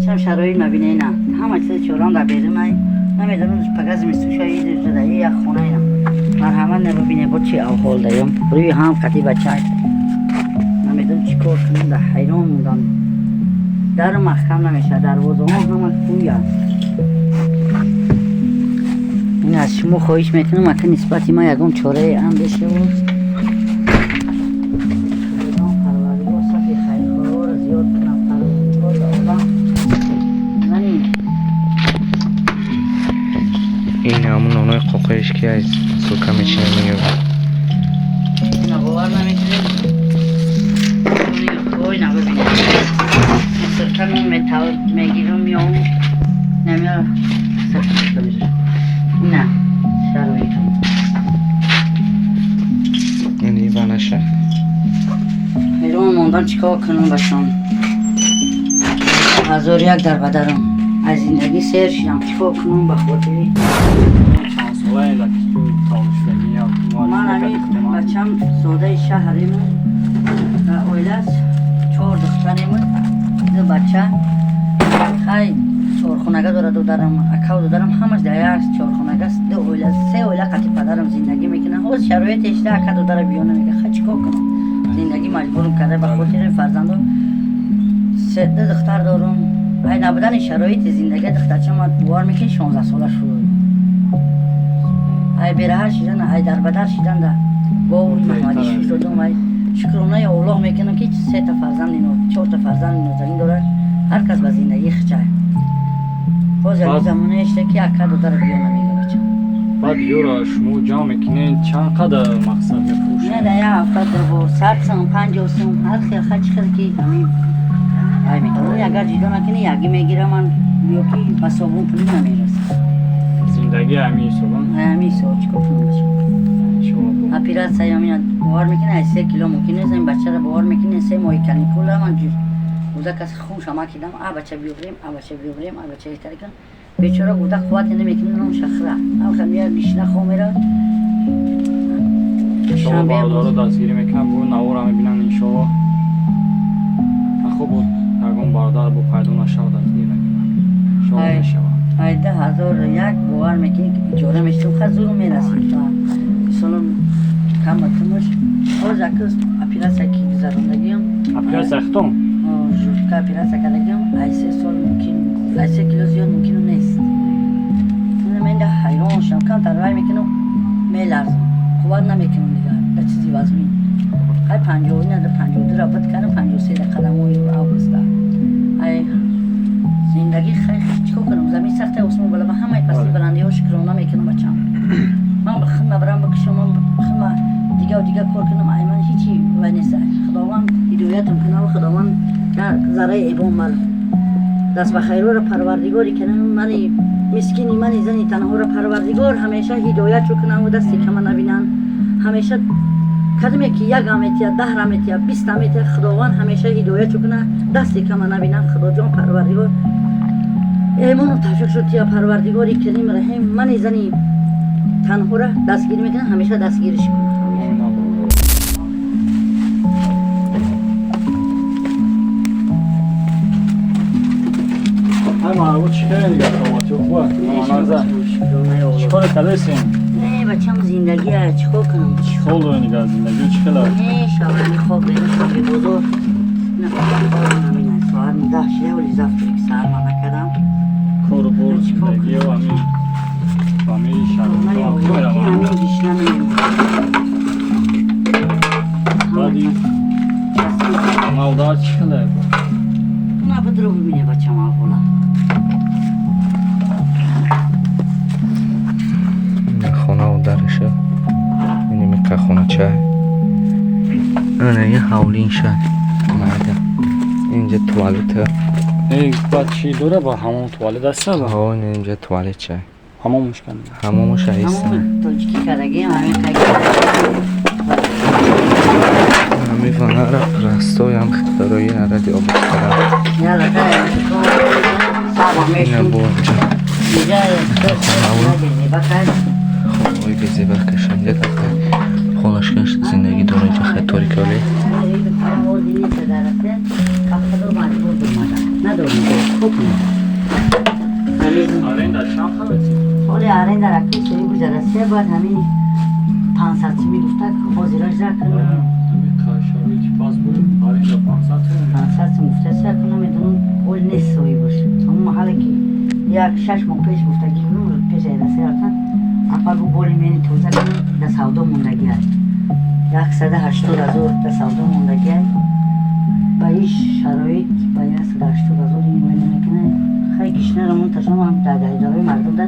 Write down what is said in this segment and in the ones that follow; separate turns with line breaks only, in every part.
Бачам, шароит мабинӣ, на ҳама чиз чорам дар берун ай. Намедонам, пага зимистон шуда. Як хона ина, марҳамат, набибине, бо чи авҳол даём, рӯи ҳам қати бача. Намедонам, чӣ кор кунам, дар ҳайрон мондам. Дару маҳкам намешавад, дарвозаҳо ҳама кӯй аст. Ин аз шумо хоҳиш мекунам, ака, нисбати ман ягон чораe андешаву Парвардигор сафи хайрхоҳоро зиёд кунад. Парвардигор олам зани.
Ин ҳамун нонои қоқоиш, ки аз сука мечинад, меёбад.
Ина, бовар намекунед, ой, на, бибинед, сирка нон мегирам, меом, намеёр. Ина шароитам.
Ини ванаша.
Ҳайрон мондам, чӣ кор кунам, бачам. Ҳазору як дар бадарам, аз зиндагӣ сер шидам, чӣ кор кунам ба хотири
Чанд солае ки ту таваллуд?
Ман ҳамин бачам зодаи шаҳриму дар оиласт, чор духтарему ду бача. Хай, чорхонага дорад додарам, акаву додарам ҳамаш дар як чорхонагаст. Ду оила, се оила қати падарам зиндагӣ мекунанд. Ҳозир шароите шуда, ака додара биёна мега. Хай, чӣ кор кунам, зиндагӣ маҷбурм карда. Ба хотири фарзандо се ду духтар дорум. Ай набудани шароити зиндагӣ, духтарча ман, бовар мекунӣ, 16 сола шуд. Ай бераҳа шидан, ай дарбадар шидан, да бо маҳмадӣ шуш додум. Ай шукронаи Оллоҳ мекунам, ки сета фарзанди, чорта фарзанди нозанин дорад, ҳар кас ба зиндагии хича. Боз як замонае шуда, ки ака додара биё намега, бача.
Баъд ёро шумо ҷамъ мекунед, чанд қадар мақсад мефурӯшед?
Не, да як ҳафта ду бор, 100 сом, 50 сом, ҳар хел, чӣ хел ки ҳамин ай мекунӣ. Агар ҷидо накунӣ, яги мегирам ман, ё ки ба собун пулӣ намерасад.
Зиндагӣ ҳамин ҳисобан.
Ҳамин ҳисоб, чӣ кор кунам, бача? Оператсия ҳамин, бовар мекунӣ, аз 3 кило мумкин нест ин бачаро. Бовар мекунӣ, 3 моҳи каникула ман гуда каси хун шама кидам, а бача биёбрем, а бача биёбрем, а бача эҳтари кунам. Бечора гуда қуввате намекунӣ, ном шахра ҳамха меяд, гишна хо меравад.
Иншоалло, бародаро дастгирӣ мекунам, бо навора мебинанд, иншоалло. Хуб, ягон бародар бо пайдо нашавад, дастгирӣ мекунам, иншоалло, мешавад.
Ай 2001, бовар мекунӣ, иҷора мешидам, ха, зуру мерасид, мисолам, кама камаш. Ҳоз ака оператсия ки гузарондагиам.
Оператсия хитом?
Жутка оператсия кардагиам, ай 3 сол мумкин, ай 3 кило зиёд мумкину нест. Мен да ҳайрон шудам, камтар вай мекунам, меларзам, қувват намекунам дигар да чизи вазмин. Хай, панҷоҳу ина, 52-ра бад кардам, 53 да қадамои августа. Ай зиндагӣ, хай, чикор кунам, замин сахта, осмон бала. Ба ҳамаи пасти баландиҳо шукрона мекунам, бачам. Ман ба хидма барам бикушам, ман хидма дигар дигар кор кунам, ай ман ҳичи вай нест. Худованд ҳидоятам кунам, худованд зарраи эбон мара даст ба хайрора парвардигори кунам. Мани мискини, мани зани танҳоро парвардигор ҳамеша ҳидоят кунам, дасти кама набинанд. Ҳамеша кадоме ки як аметия, 10 аметия, 20 аметия, худованд ҳамеша ҳидоят куна, дасти кама набинанд. Худоҷон, парвардигор, эмону тавфиқ шуд тия. Парвардигори карим раҳим мани зани танҳора дастгирӣ мекунам, ҳамеша дастгириш кунам.
Ҳай, чӣ хеле дигар, саломатӣ хуб? Чӣ кор кардесем?
Не, бачам, зиндагӣ, чӣ кор кунам?
Чӣ хол дорем дигар, зиндагӣ чӣ хела?
Не, шавҳари хоб берун, шаби бозор. Соат 10 шуда, вале завтрак саҳар ман накардам.
Кору бор, зиндагӣ ҳамин шароитҳо.
Ҳамин гишна мемонам.
Баъди мавдар чӣ хеле?
На, бидро бибине, бачам, аввала.
Хонаву дараша, иними хоначай, ана ин ҳавлинша майда, инҷа туалета.
Баъд чӣ дора, ба ҳамом туалет аста?
Ҳо, инҷа туалет чай.
Ҳамомаш кан?
Ҳамомаш аиста.
Тоҷикӣ кардагиам ҳамин.
Ҳами ванара растоям барои аради обистара. Ина бо инҷа хонаҳои безеба кашанҷа, хонашкаш зиндагӣ дора. Инҷа хай торикали.
Нест дар Россия, ба Худо маҷбур бимадам, надорем, хуб.
Аренда чанд хамети?
Ҳоли аренда раки сои бужа Россия бояд ҳамин 500 сими гуфта, ҳозираш закунам.
Шароити пас буд, аренда 500 сом.
500 сум гуфта, сакун, намедонам, ҳол нест сои бош. Ҳамон маҳале ки як 6 моҳ пеш гуфтагӣ будам, пеш аз Россия рафтан, апа гу боли мени тоза кунам, да савдо мондагӣ аст, 180 000 да савдо мондагӣ аст. Ба ин шароит ба 180 000 ин вай намекунад. Хай, кишнарамон ташам ҳам дар айдарои мардум да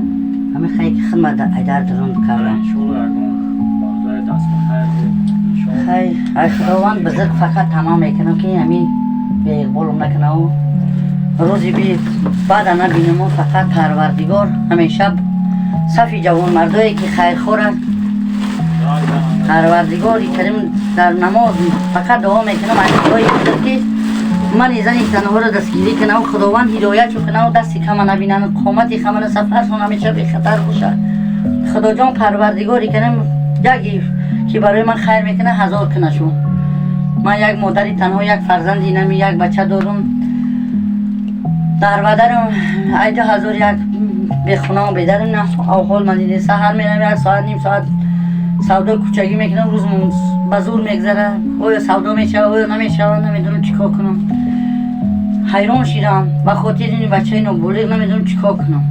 ҳамин хай ки хидмат айдар дарон кардам.
Иншолло, ягон бародари даст ба хайр буд, иншолло.
Хай, ай Худованд бузург, фақат тамом мекунам, ки ҳамин беиқболум накунаву рӯзи би баъда набинаму. Фақат Парвардигор ҳамеша сафи ҷавонмардое ки хайрхоранд, Парвардигори Карим, дар намоз фақат дуо мекунам аз Худои бузург, ки ман зани танҳоро дастгирӣ кунам, Худованд ҳидоятшо кунам, дасти кама набинам, қомати хамана, сафаршон ҳамеша бехатар бошад. Худоҷон, Парвардигори Карим, яке ки барои ман хайр мекунад, ҳазор кунашу. Ман як модари танҳо, як фарзанди нами, як бача дорум, дар бадарам ай 2001 бехунаву бедарам. Авҳол ман диде, саҳар мерам, як соат, ним соат савдои кӯчагӣ мекунам, рӯз ба зур мегзара. Оё савдо мешава, оё намешава, намедонам чӣ кор кунам. Ҳайрон шидам ба хотири ин бачаи ноболиғ, намедонам чӣ кор кунам.